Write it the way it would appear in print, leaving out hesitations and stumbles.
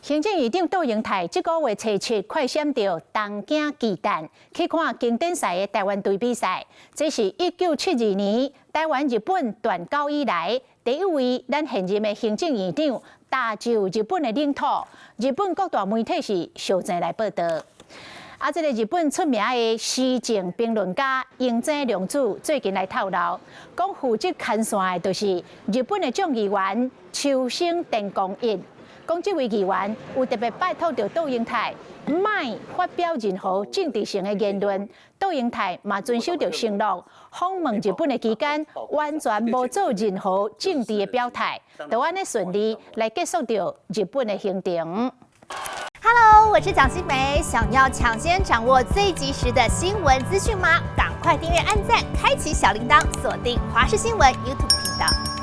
行政院長卓榮泰這個月初七快閃著東京巨蛋去看經典賽的台灣隊比賽，這是1972年台灣日本斷交以來第一位咱現任的行政院長踏入日本的領土。日本各大媒體是相爭來報導。啊，這个日本出名的時政評論家櫻井良子最近來透露，講負責牽線的就是日本的眾議員秋生田光一。講這位議員有特別拜託著卓榮泰，莫發表任何政治性的言論。卓榮泰嘛遵守著承諾，訪問日本的期間完全無做任何政治的表態，就按呢順利來結束著日本的行程。 Hello，我是蔣新梅，想要搶先掌握最及時的新聞資訊嗎？趕快訂閱、按讚、開啟小鈴鐺，鎖定華視新聞 YouTube 頻道。